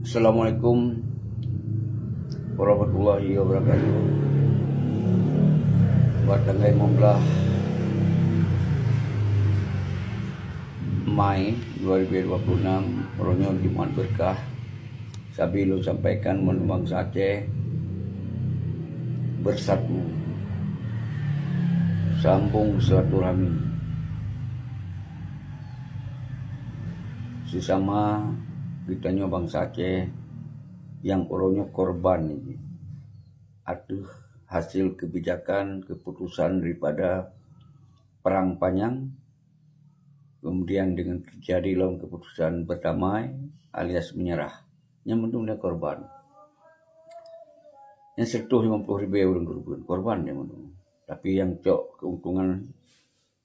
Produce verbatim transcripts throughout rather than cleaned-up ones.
Assalamualaikum warahmatullahi wabarakatuh. Bak tanggai lima belas Mai dua ribu dua puluh enam, uroe nyoe Jumat Berkah, sabe lôn sampaikan, bansa Aceh bersatu, sambung silaturahmi. Sisama geutanyoe bansa Aceh nyang uroe nyoe korban ateueh hasil kebijakan, keputusan daripada perang panjang, kemudian dengan terjadi lom keputusan berdamai alias menyerah. Nyan mandum nyan korban. Nyan seratus lima puluh ribu ureuëng keureubeuen, korban nyan mandum. Tapi nyang cok keuntungan,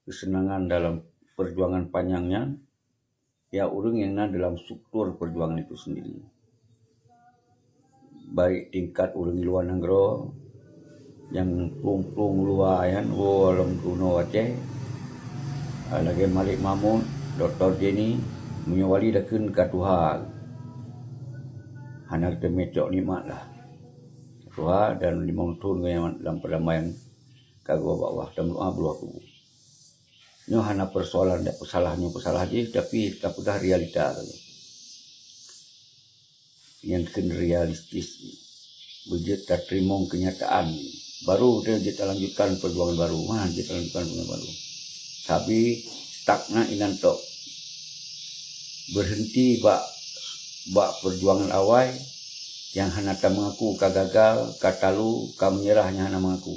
kesenangan dalam perjuangan panjang nyan, ya, ureuëng nyang na dalam struktur perjuangan itu sendiri. Baik tingkat ureuëng luwa nanggroe nyang plueng-plueng luwa nyan, woe lom keunoe Aceh, lagée Malik Mahmud, Doktor Jenny, meunyoe wali dakheun ka tuha, hana teumé cok nikmat lah. Tuha dan limong thon geuhnyan lam perdamaian ka geuba bak Allah, dan meudoá beuluwa kubu. Nyoe hana persoalan dak peusalah nyoe peusalah jih, tapi tapeugah realita saja. Nyang kheun realistis, beujeuet tateurimong keunyataan. Baru teuh jeuet talanjutkan perjuangan baru. Mah jeuet talanjutkan perjuangan baru. Tapi stagnan inan tok. Berhenti bak, bak perjuangan awai nyang hana tameungaku ka gagal, ka talu, ka menyerah nyang hana meungaku.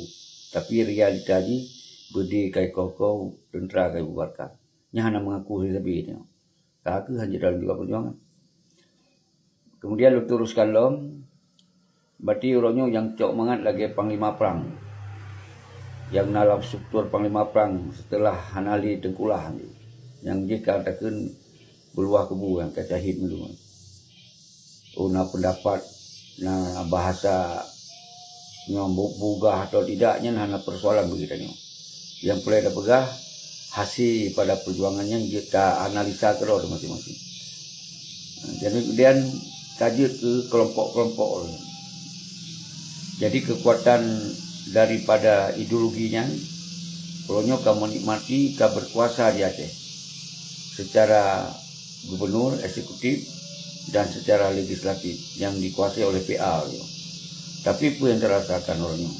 Tapi realita jih, beudé ka ikoh-koh, teuntra ka ibubarkan. Nyan hana meungaku sabe-sabe nyoe. Ka keuh hanjeuet dalam juga perjuangan. Kemudian lôn teruskan lom, berarti uroe nyoe nyang cok mangat lagée panglima prang. Nyang na lam struktur panglima prang seuteulah hana lé teungkulah. Nyang jih ka takheun beuluwa kubu nyang ka syahid meuleuh. Oh, na peundapat, na bahasa nyoe bu-, bugah atau tidak, nyan hana persoalan bagi tanyoe. Nyang peureulée tapeugah, hase pada perjuangan nyan jeuet ta analisa keudroe masing-masing. Jadi kemudian ka jeuet keu kelompok-kelompok. Jadi kekuatan daripada ideologi nyan, uroe nyoe ka menikmati, ka berkuasa di Aceh secara gubernur, eksekutif, dan secara legislatif yang dikuasai oleh P A tu. Tapi peue yang terasakan orang nyoe?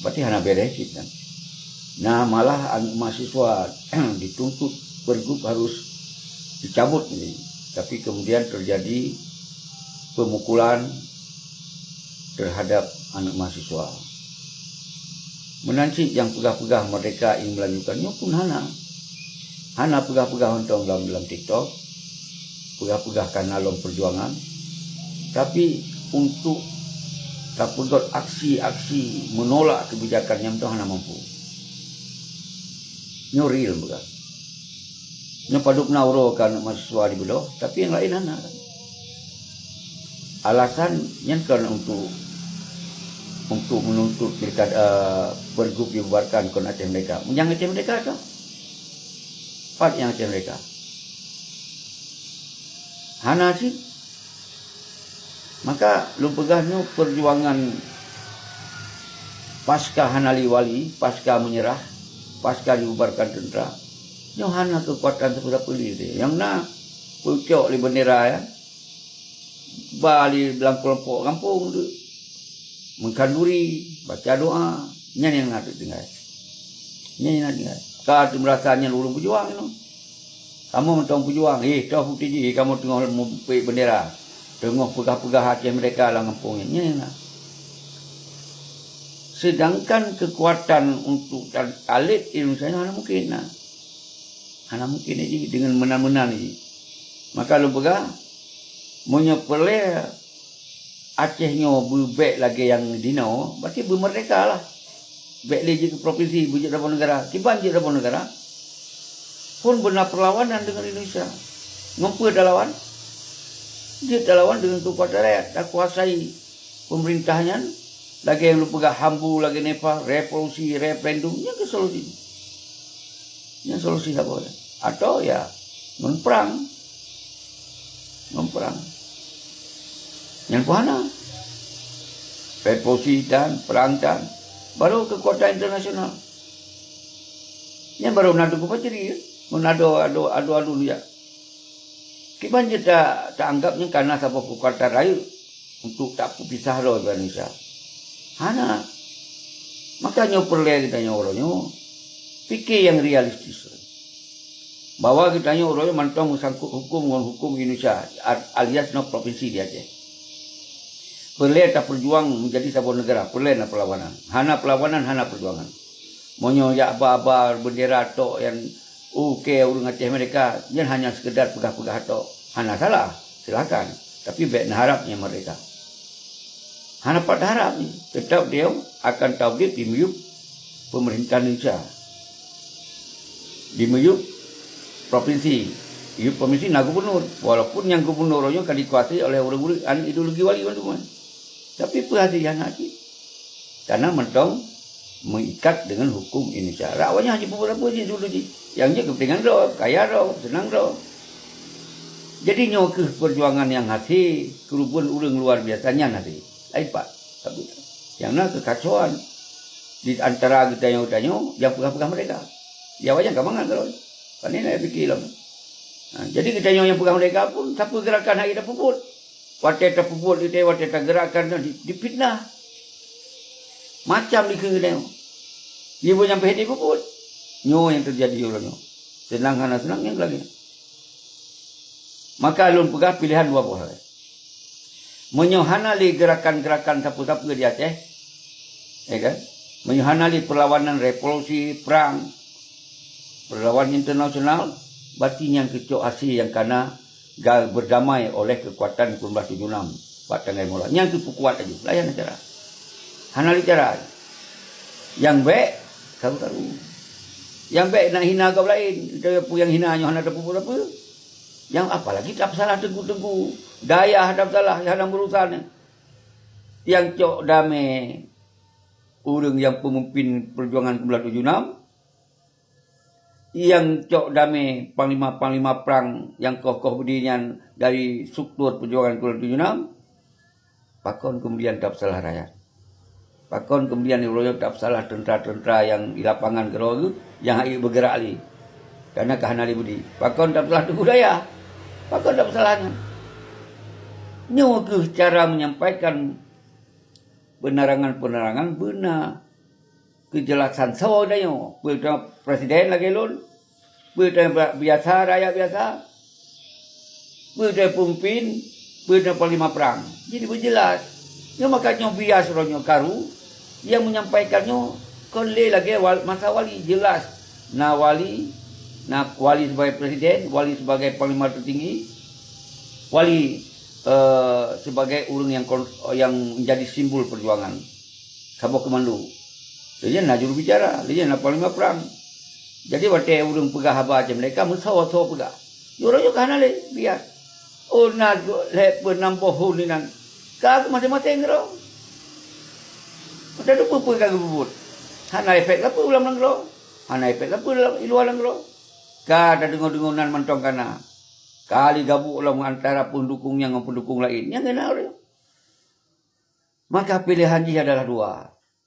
Berarti hana beres cit kan? Nah, malah aneuk mahasiswa dituntut pergub harus dicabut ni. Tapi kemudian terjadi pemukulan terhadap aneuk mahasiswa. Meunan cit nyang peugah-peugah merdeka ingin melanjutkan nyoe pun hana. Hana peugah-peugah mantong lam, lam TikTok. Peugah-peugah kana lom perjuangan. Tapi untuk tapeugét aksi-aksi menolak kebijakan nyan mantong hana mampu. Nyoe real peugah. Nyoe padub na uroe ka aneuk mahasiswa dibeudôh, tapi nyang laén hana kan. Alasan nyan kon untuk, untuk menuntut pilkada, eh, pergub dibubarkan kon Aceh Merdeka. Nyang Aceh Merdeka tu. Pat nyang Aceh Merdeka. Hana cit. Maka lôn peugah nyoe perjuangan pasca hana lé wali, pasca menyerah, pasca dibubarkan tentara. Nyoe hana kekuatan sapeue-sapeue lé. Nyang na peucok lé bendera ya. Ba lé lam kelompok gampông tu. Mengkhanduri, baca doa, nyan nyang na tinggai. Nyan nyang na tinggai. Ka teumeurasa nyan ureuëng peujuang nyoe. Kamoe mantong peujuang, eh, toh bukti jih kamoe teungoh mumpék bendera, teungoh peugah-peugah Aceh Merdeka lam gampông nyan. Nyan na. Sedangkan kekuatan untuk ta-, talét Indonesia nyoe hana mungkin na. Hana mungkin jih deungon meunan-meunan jih. Maka lôn peugah, meunyoe peureulée Aceh nyoe beubék lagée nyang dinoe, berarti beumeurdeka lah. Bék lé jeuet keu provinsi, beujeuet saboh neugara. Kiban jeuet saboh neugara? Phon beuna perlawanan deungon Indonesia. Ngon peue talawan? Jeuet talawan deungon kekuatan rakyat, takuasai pemerintah nyan, lagée nyang lôn peugah hambu lagée NEFA, revolusi, referendum, nyan keuh solusi. Nyan solusi saboh nyan. Atau ya, ngon perang. Ngon perang. Nyan pun hana. Revolusi tan, perang tan, baru kekuatan internasional. Nyan baru na teungku Fajri, ngon ado, ado, ado, ado dia. Kiban jeuet ta, taanggap nyan kana saboh kekuatan rayeuk untuk tapeupisah droe Indonesia. Hana. Makanya peureulée geutanyoe uroe nyoe pike nyang realistis. Bahwa geutanyoe uroe nyoe mantong meusangkut huköm ngon huköm Indonesia, a-, alias na provinsi di Aceh. Peureulée tapeujuang menjadi saboh negara, peureulée na perlawanan. Hana perlawanan, hana perjuangan. Meunyoe jak ba-ba bendera tok nyang ukée ureuëng Aceh merdeka, nyan hanya sekedar peugah-peugah tok. Hana salah, silakan. Tapi bék neuharab nyang merdeka. Hana pat harab nyan. Teutap dia akan taudeb di miyueb pemerintahan Indonesia. Di miyueb provinsi. Di miyueb provinsi na gubernur. Walaupun nyang gubernur nyoe ka dikuasai oleh ureuëng-ureuëng aneuëk ideologi wali mandum. Tapi peue hase hana cit? Karena mantong meuikat dengan huköm Indonesia. Rak awaknyan hana jipeue-peue jih dulu jih. Nyang jeuet keupeuntengan droe, kaya droe, seunang droe. Jadi nyoe kheueh perjuangan nyang hase keureubeuen ureuëng luar biasa nyan hase. Laén pat. Tapi nyang na keukacauan di antara geutanyoe-tanyoe nyang peugah-peugah merdeka. Ya, awaknyan ka mangat droe. Pane na pike lom. Ha, jadi geutanyoe nyang peugah merdeka pun sapeue gerakan hai tapeubuet. Watée tapeubuet, watée tageurakkan nyan di, difitnah. Macam dikheun geutanyoe. Ibu nyang peuhét dipeubuet. Nyoe nyang teujadi uroe nyoe. Seunang hana seunang nyang lagée nyan. Maka lôn peugah pilehan dua boh hai. Meunyoe hana lé gerakan-gerakan sapeue-sapeue di Aceh, ya kan? Meunyoe hana lé perlawanan revolusi, perang, perlawanan internasional, berarti nyang keucok hase nyang kana ga berdamai oleh kekuatan sembilan belas tujuh enam bak tanggai mula. Nyang teupeukuat laju, layan cara. Hana lé cara. Nyang bék karu-karu. Nyang bék nak hina gob laén, peue nyang hina nyoe hana teupeubuet sapeue. Nyang apalagi tapeusalah teungku-teungku dayah, tapeusalah hana meurusan. Nyang cok damé ureuëng nyang peumimpin perjuangan sembilan belas tujuh enam, nyang cok damé panglima-panglima prang nyang koh-koh beudé nyan dari struktur perjuangan sembilan belas tujuh enam, pakon kemudian tapeusalah rakyat? Pakon kemudian uroe nyoe tapeusalah teuntara-teuntara nyang di lapangan keudroe geuh nyang hana bergerak lé? Karena ka hana lé beudé. Pakon tapeusalah teungku dayah? Pakon tapeusalah nyan? Nyoe kheueh cara menyampaikan penerangan-penerangan beuna keujelasan soe tanyoe. Peue tanyoe presiden lagée lôn, peue tanyoe biasa, rakyat biasa, peue tanyoe peumimpin, peue tanyoe panglima prang. Jadi beujeulaih. Nyoe maka nyoe bias uroe nyoe karu nyang menyampaikan nyoe kon lé lagée wal-, masa wali. Jeulaih na wali, na wali sebagai presiden, wali sebagai panglima tertinggi, wali, eh, sebagai ureuëng nyang kon-, nyang menjadi simbol perjuangan saboh komando. Lé nyan na jurubicara, lé nyan na panglima prang. Jadi watée ureuëng peugah haba macam mereka meusawa-sawa peugah. Uroe nyoe ka hana lé bias. Oh na lhée peuet nam boh thon inan. Ka keu maséng-maséng keudroe. Watée tu peue-peue ka geupeubuet. Hana efek sapeue u lam nanggroe. Hana efek sapeue lam, i luwa nanggroe. Ka tadeungoe-deungoe nan mantong kana. Ka lé gabuk lom antara peundukung nyang ngon peundukung laén. Nyang keunan ureuëng. Maka pilehan jih adalah dua.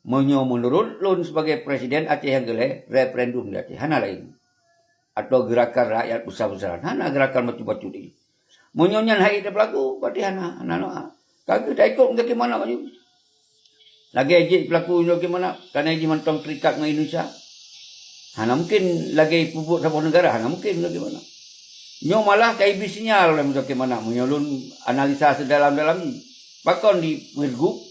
Meunyoe meunurot lôn sibagai presiden Aceh nyang keu lhée, referendum di Aceh, hana laén. Atau gerakan rakyat besar-besaran, hana gerakan bacut-bacut lé. Meunyoe nyan hai tapeulaku, berarti hana, hana noa. Ka geuh taikot Muzakir Manaf laju. Lagée jih peulaku Muzakir Manaf, karena jih mantong terikat ngon Indonesia. Hana mungkin lagée peubuet saboh negara, hana mungkin Muzakir Manaf. Nyoe malah ka ibi sinyal oleh Muzakir Manaf meunyoe lôn analisa seudalam-dalam jih. Pakon di Pergub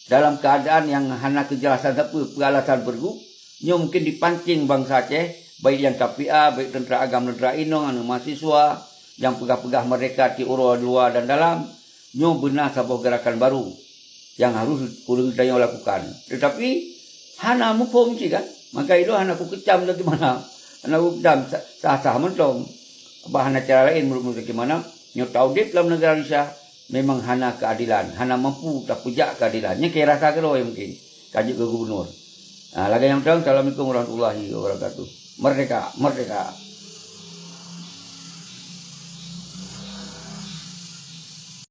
dalam keuadaan nyang hana keujelasan sapeue, peue alasan Pergub, nyoe mungkin dipancing bansa Aceh, baik nyang K P A, baik teuntara agam, teuntara inong, aneuëk mahasiswa, nyang peugah-peugah merdeka ti uroe luwa dan dalam, nyoe beuna saboh gerakan baru nyang harôh ureuëng tanyoe lakukan. Teutapi hana muphom cit kan? Maka ilôn hana kukeucam lagée mana. Hana kukeucam sa-, sah-sah mantong. Bah hana cara laén meunurot Muzakir Manaf, nyoe taudeb lam negara Indonesia memang hana keuadelan, hana mampu tapeujak keuadelan. Nyan keu rasa keudroe mungkin ka jeuet keu gubernur. Ha, lagée nyan mantong, Assalamualaikum warahmatullahi wabarakatuh. Merdeka! Merdeka!